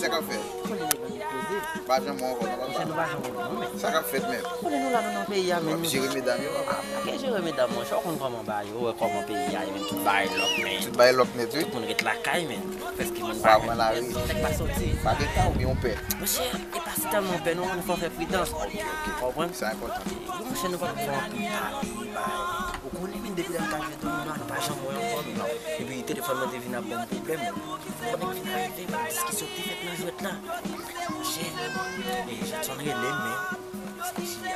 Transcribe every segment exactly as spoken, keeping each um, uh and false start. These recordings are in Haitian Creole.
Sa k ap fèt? Ou konnen nèg yo gen koze. Pa janm wè ankò non, papa. Monchè, nou pa janm wè non, men. Sa k ap fèt menm? Ou konnen nou la, nou nan peyi a, men. W ap jere medam yo, papa? A, pa gen jere medam, monchè. Ou konn kòman bagay yo, ou wè kòman peyi a ye, men, tout bagay lòk, men. Tout bagay lòk nèt, wi. Tout moun ret lakay, men. Prèske moun pa pran lari. Nèg pa soti. Pa gen ka oubyen w pè? Monchè, e pa si tèlman pè non, men fò fè pridans. Ok, ok. Ou konprann? Sa enpòtan. Wi, monchè, nou pa fè anpil pale, bay. Ou konnen, men, depi lè m ta jwe domino a, nou pa janm wè ankò, men. Epi telefòn mwen te vin ap ban m pwoblèm. Konnen vin arive, men, diskisyon ki te fèt nan jwèt la. Monchè, e, Jetson rele m, men.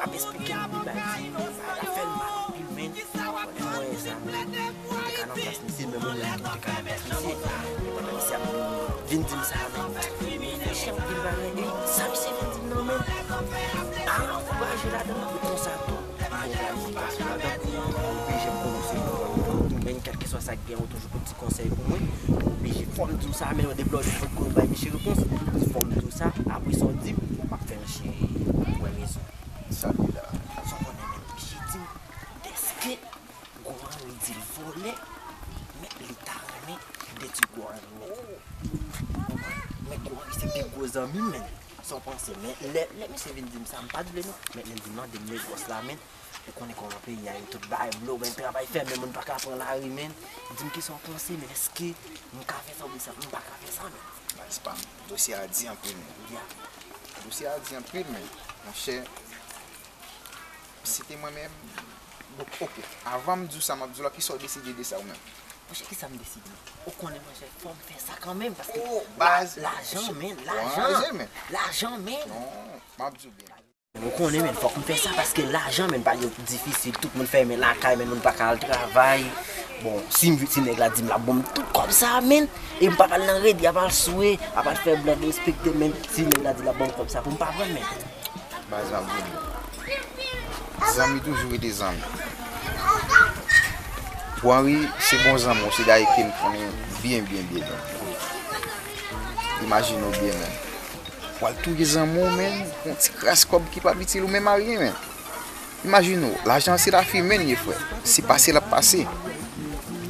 Ap esplike m, li bay di, bagay la fè l mal anpil, men. Konnen mwen sa, men. Ou te ka nan plas misye, menm ou menm tou te ka nan plas misye. E pandan misye ap vin di m sa, men, m reflechi anpil bagay. E sa misye vin di m nan, men, pa ankouraje ladan l, ou konn sa tou. Ou planifikasyon ladan, ou oblije konnen se pou ou menm, kèlkeswa sa k gen, ou toujou pou ti konsèy pou mwen. Ou oblije, fò m di w sa, men depi lè w di fòk ou bay misye repons, fò m di w sa, apre sa w di m, m ap fè misye wè rezon. Sa li la. Sa w konnen, men misye di m, dèske Gwo Anri di l vòlè, men li ta renmen detwi Gwo Anri nèt. Men Gwo Anri se pi gwo zanmi m, men. Sa w panse? Men lè, lè misye vin di m sa, m pa t vle non. Men lè l vin mande m negòs la, men, ou konnen kòman peyi a ye, tout bagay blo, men travay fè, men moun pa ka pran lari, men. Di m kisa w panse, men èske m ka fè sa oubyen sa, m pa ka fè sa, men. Baz pa m, dosye a di anpil, men. Ya. Dosye a di anpil, men. Monchè, si te mwen menm, bon, ok, avan m di w sa m ap di w la, kisa w deside de sa ou menm? Monchè, kisa m deside? Ou konnen, monchè, fò m fè sa kanmenm, paske... Oh, baz, lajan, men, lajan, men. Lajan, men. Non, m ap di w byen. Ou konnen, men, fòk m fè sa, paske lajan, men, bagay yo difisil, tout moun fèmen lakay, men, moun pa ka al travay. Bon, si m, si nèg la di m l ap ban m tout kòb sa, men, e m p ap al nan redi, ap al swe, ap al fè blan derespekte, men, si nèg la di l ap ban m kòb sa, pou m pa pran l, men. Baz, m ap di nou, zanmi toujou rete zanmi. Gwo Anri se bon zanmi w, se dayè ke m konnen byen, byen, byen, byen. Imajine w byen, men. W al touye zanmi w, men, pou yon ti kras kòb ki p ap itil ou menm a ryen, men. Imajine w, lajan se lafimen l ye, frè. Se pase l ap pase.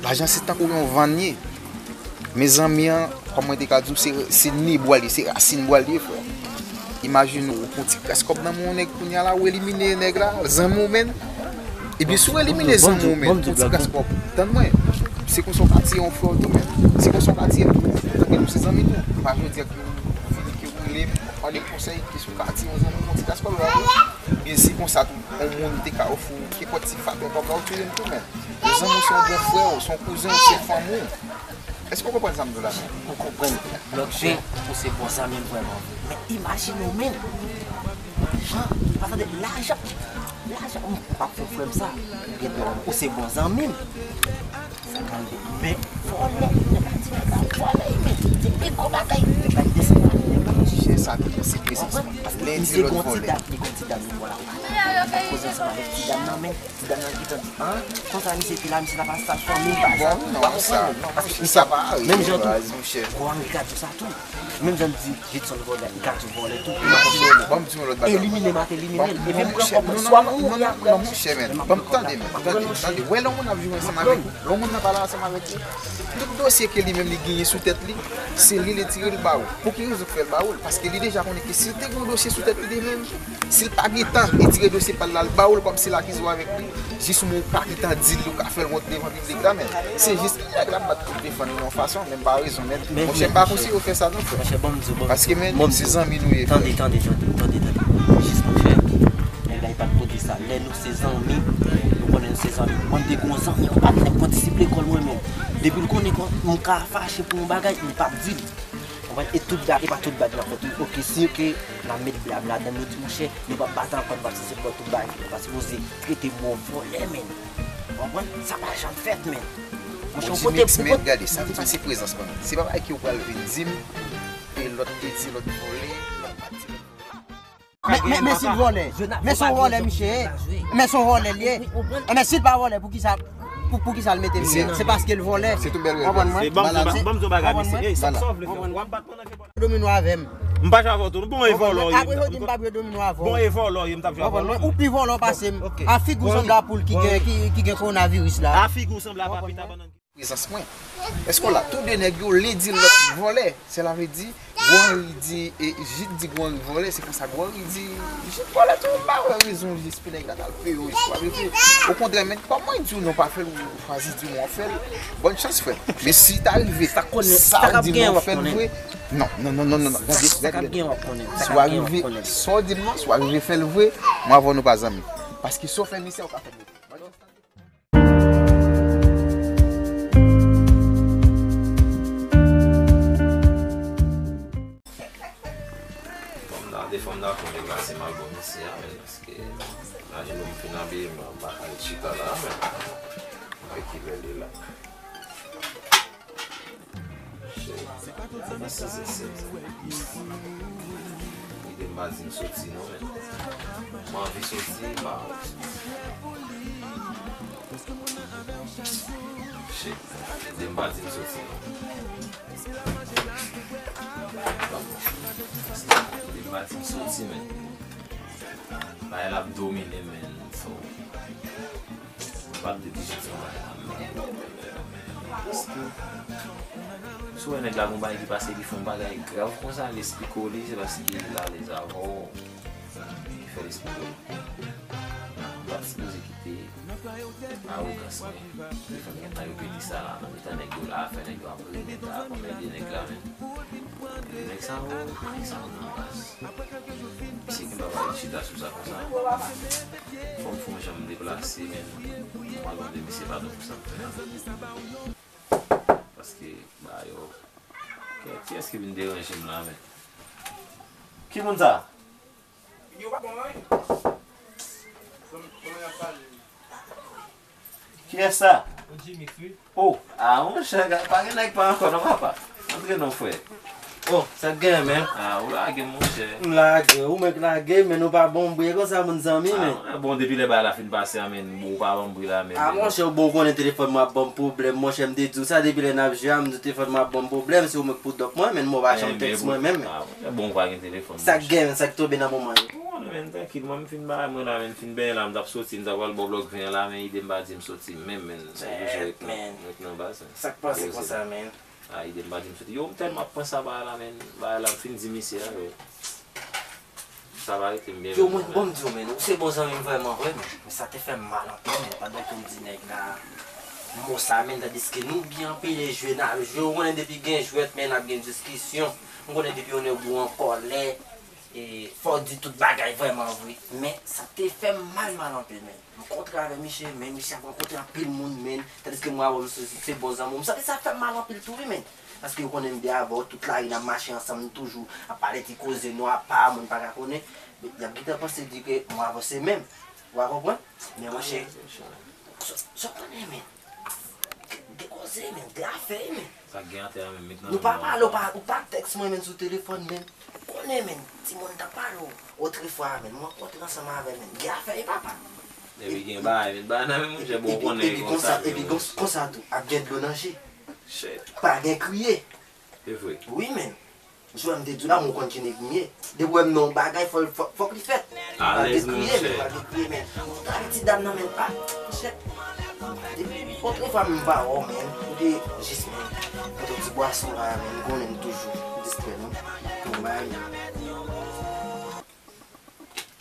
Lajan se tankou yon van l ye. Men zanmi an, kòm mwen te ka di w, se, se nebwa l ye, se rasin bwa l ye, frè. Imajine w, ou pran ti kras kòb nan men yon nèg kounye a la, ou elimine nèg la, zanmi w, men. Ebyen, si w elimine zanmi w, men, pou ti kras kòb, tann mwen, se konsa w ka tiye yon frè w tou, men. Se konsa w ka tiye l tou, men. Tanke nou se zanmi tou. Pa jodi a ke ou vini, ke ou rele m, w ap mande m konsèy, ke si w ka tiye yon zanmi w, pou ti kras kòb la, wi. Ebyen, se konsa tou, yon moun te ka ofri w kenpòt ti faktè kòb la, ou touye l tou, men. Yon zanmi w se yon bon frè w, se yon kouzen w, se fanmi w. Èske w konprann sa m di w la, men? Ou konprann. Lòt jan, ou se bon zanmi m vrèman vre. Men imajine w, men. Jan, pa tande, lajan. Lajan, m p ap fè frè m sa. Ou gen dwa, ou se bon zanmi m. Sa tande, men vòlè, nèg la di nèg la vòlè, men. Se pi gwo bagay, nèg la desann pale nèg la. Monchè, sa ki se prezans mwen. Lè di lòt vòlè. Li gon ti dat, li gon ti dat, li vòlè. Koze ansanm avèk ti dam nan, men. Ti dam nan gentan di, an, konsa misye te la, misye ta pase sa fanmi l, pa zanmi l, w pa konprann? Paske misye, menm jan tou, Gwo Anri ka di w sa tou. Menm jan l di Jetson vòlè, li ka di w vòlè tou. Ban m di yon lòt bagay. Elimine m, ap elimine l. Epi m pran kòb mwen, swa m mouri apre. Non, monchè, men, ban m tande, men, tande, tande. Wè lè yon moun ap viv ansanm avèk ou, lè yon moun nan pale ansanm avèk ou, tout dosye ke li menm li genyen sou tèt li, se li li tire l ba ou. Pou ki rezon k fè l ba ou l? Paske li deja konnen ke si l te gen yon dosye sou tèt li de menm, si l pa gen tan, li tire dosye pa l la, l ba ou l kòmsi l akize w avèk li. Jis ou menm ou ka gentan di l, ou ka fè l wont devan piblik la, men se jis nèg la ap bat pou l defann li yon fason, men m pa rezon, men monchè, m pa konseye w fè sa non, frè. Monchè, ban m di w, ban m di w, paske, men, se zanmi nou ye, frè. Tande, tande, tande, tande, tande. Jis, monchè, nèg la, li pa t pote sa. Lè nou se zanmi, nou konnen nou se zanmi. Mwen, m te gen yon zanmi, yon patnè m konn disip lekòl mwen menm. Depi l konnen m ka fache pou yon bagay, li p ap di l. Konprann? E tout blag, e pa tout blag nan fèt wi. Oke, si ke n ap met blag ladan, nou di, monchè, nou p ap bat ankò, nou p ap sezi ankò, tout bagay. Nou pa sipoze trete m yon vòlè, men. Konprann? Sa pa janm fèt, men. Monchè, yon kote pou kote. Gade, sa te pase prezans mwen. Se pa bagay ke ou pral vin di m, e lòt te di lòt vòlè, lòt pa di lòt vòlè. Men, men, men si l vòlè, men se yon vòlè misye ye, men se yon vòlè l ye. Men si l pa vòlè, poukisa, pou, poukisa l mete l ye? Se paske l vòlè. Se tou bèl. Konprann mwen? Ban m di w bagay, mesye. Ey, sa w vle fè? W ap bat mwen nan domino avè m. M pa jwe avè w tou. Bon, e vòlè w ye. Apre jodi, m p ap jwe domino avè w. Bon, e vòlè w ye, m t ap jwe avè w. Ou pi vòlè w pase m. A figi w sanble a poul ki gen, ki, ki gen kowonaviris la. A figi w sanble a papi tabannan. Prezans mwen. Èske w la? Tou de nèg yo, li di lòt vòlè. Sèla vle di, Gwo Anri di, e, Jid di Gwo Anri vòlè, se konsa Gwo Anri di Jid vòlè tou, m pa wè rezon jis pou nèg la t al peye w, swa rive. Okontrè, men, kòman di w non pa fè l, ou chwazi di w non fè l, bòn chans, frè. Men si ta rive, sa w di non fè l vre. Non, non, non, non, non, non. Gade, gade, gade. Si w arive, sa w di m nan, si w arive fè l vre, mwen avè w nou pa zanmi. Paske si w fè misye, ou ka fè misye. Fòm nan, de fòm nan, fòm deplase m al bò misye a, men, paske, imajine m fin abiye, m pa ka ret chita la, men, wè kilè li la. Shit. Li te m pa di m soti non, men. M anvi soti, m pa. Shit. Li te m pa di m soti non. Li te m pa di m soti, men. Bagay la ap domine, men. So, m pa t dwe touche sou bagay la, men. Paske, si w wè nèg la gon bagay ki pase, li fè yon bagay grav konsa, l esplike w li, se paske l alèz avè w. Li fè l esplike w li. M pa t sipoze kite awogans mwen. Li fè m gentan yo pete sa la, nan mitan nèg yo la, fè nèg yo ap ri, nèg la ap anmède nèg la, men. Nèg sa yo, nèg sa yo nan baz. Misye gen bagay chita sou sa konsa. Fò m fè yon jan m deplase, men m al mande misye padon pou sa m fè a. Paske, ba yo, kiyès ki vin deranje m la, men? Ki moun sa? Kiyès sa? O Jimix, wi. O, a, monchè, pa gen nèg pa ankò non, papa. Antre non, frè. O, sa k genyen, men? A, ou lage m, monchè. M lage, ou menm k lage, men ou pa ban m bri konsa, moun zanmi, men. A, bon, depi lè bagay la fin pase a, men, ou pa ban m bri la, men. A, monchè, ou bon, ou konnen telefòn mwen ap ban m pwoblèm, monchè, m te di w sa, depi lè n ap jwe a, m di w telefòn mwen ap ban m pwoblèm, se ou menm k pou dòk mwen, men m pa janm tèks mwen menm, men. A, monchè, bon, ou pa gen telefòn. Sa k genyen, sa k tonbe nan moman yo? Ou konnen, men, trankil, mwen, m fin bay mwen la, men, m fin benyen la, m t ap soti, m t ap al bò blòk ven an la, men, ide m pa di m soti menm, men, sa oblije ret nan, ret nan baz, men. Sa k pase konsa, men? A, ide m pa di m soti. Yo, m tèlman ap panse a bagay la, men, bagay la, m fin di misye a, yo. Sa pa rete m byen. Yo, mwen, bon, m di w, men, ou se bon zanmi m vrèman vre, men, men sa te fè m mal anpil, men, pandan ke w di nèg la mo sa, men, tandiske nou byen anpile jwe, n ap jwe, ou konnen depi gen jwèt, men, n ap gen diskisyon. M konnen depi yon nèg ou an kòlè, e, fò w di tout bagay vrèman vre. Men, sa te fè m mal, mal anpil, men. M kontre avè misye, men misye ap rankontre anpil moun, men. Tandiske mwen avè w, se, se bon zanmi w. M santi sa fè m mal anpil tou, wi, men. Paske yo konnen m byen avè w, tout lari n ap mache ansanm, nou toujou ap pale ti koze nou apa, moun pa ka konnen. Men y ap gentan panse di ke mwen avè w se menm. Ou pa konprann? Men monchè, sa, sa w konnen, men. Gen koze, men, gen afè, men. Sa k gen atè a menm, met nan men mwen. Nou pa pale, ou pa, ou pa tèks mwen, men, sou telefòn, men. Ou konnen, men, timoun t ap pale w otrefwa, men, m rankontre ansanm avè l, men, gen afè, e papa. Epi gen bagay, met bagay nan men, monchè, bon, ou konnen konsa, epi konsa tou, ap gen dlo nan je. Shit. Pa gen kriye. Se vre. Wi, men. Jwè m te di w la, mwen konn ki nèg m ye. Depi w wè m nan yon bagay, fò, fò, fòk li fèt. Pa gen kriye, men, pa gen kriye, men. Travay ti dam nan, men, pa, chèf. Depi otrefwa m pa wè w, men. Ou te jis, men, pote ti bwason la, men, m konnen m toujou distrè nou. Pou bay.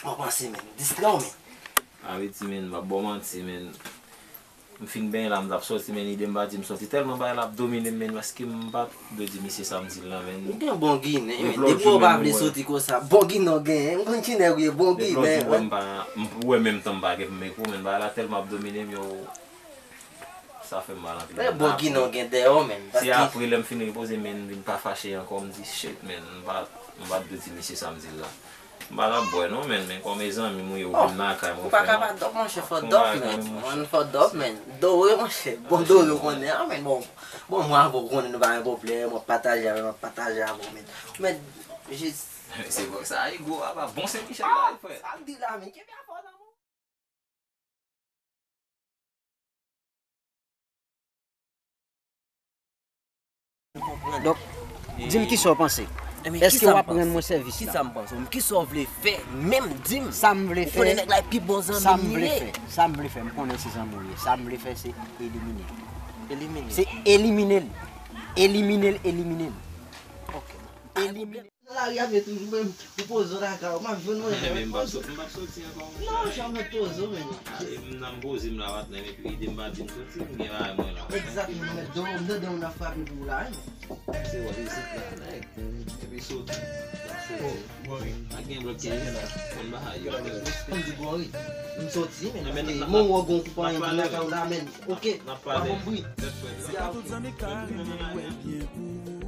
Mwen panse, men, distrè w, men. Aveti, men, m p ap ba w manti, men. M fin benyen la, m t ap soti, men ide m pa di m soti. Tèlman bagay la ap domine m, men, paske m pa t dwe di misye sa m di l lan, men. Ou gen bon ginen, men. Depi w pa vle soti konsa, bon ginen w genyen. M konn ki nèg ou ye, bon ginen. Depi w di m pa, m, ou wè menm tan m pa gen pou m ek ou, men bagay la tèlman ap domine m, yo, sa fè m mal anpil. Men bon ginen w gen dèyè w, men. Se apre lè m fin repoze, men, m vin pa fache ankò, m di, shit, men, m pa, m pa t dwe di misye sa m di l lan. M pa t ap bwè non, men, men kòm e zanmi m ou ye, ou vin lakay mwen, ou pa ka pa dòp, monchè, fò dòp, men. Fò dòp, men. Dore, monchè. Bon, dore, ou konnen, a, men, bon. Bon, mwen avè w, ou konnen nou pa gen pwoblèm, w ap pataje avè m, m ap pataje avè w, men. Men, jis. Se bon, sa, e gwo, apa, bon Sen Michèl la, frè. Sa l di la, men, kenbe afè w nan men w. Donk, di m kisa w panse. Èske w ap rann mwen sèvis la? Kisa m panse? Kisa w vle fè? Menm di m. Sa m vle fè. Ou konnen nèg la e pi bon zanmi m li ye. Sa m vle fè. Sa m vle fè. M konnen se zanmi w ye. Sa m vle fè, se elimine l. Elimine l. Se elimine l. Elimine l, elimine l. Ok. Elimine. Nan lari a vle toujou menm, ou poze w lakay ou, m ap jwenn mwen. Men m p ap sot- m p ap soti ankò. Non, janm poze w menm. M nan m poze m la patnè, epi ide m pa di m soti, m gen bagay mwen la. Egzakteman, men don m tande w nan frape pou w la, wi. Se wè isit la, nèg. Epi soti. Soti. Pa gen blòk ki konn bagay yo. M di bò wi. M soti, men. Mwen wè gon koup anyen pou lakay ou la, men. Ok. W ap konpri. Tout zanmi ka rive byen pou ou.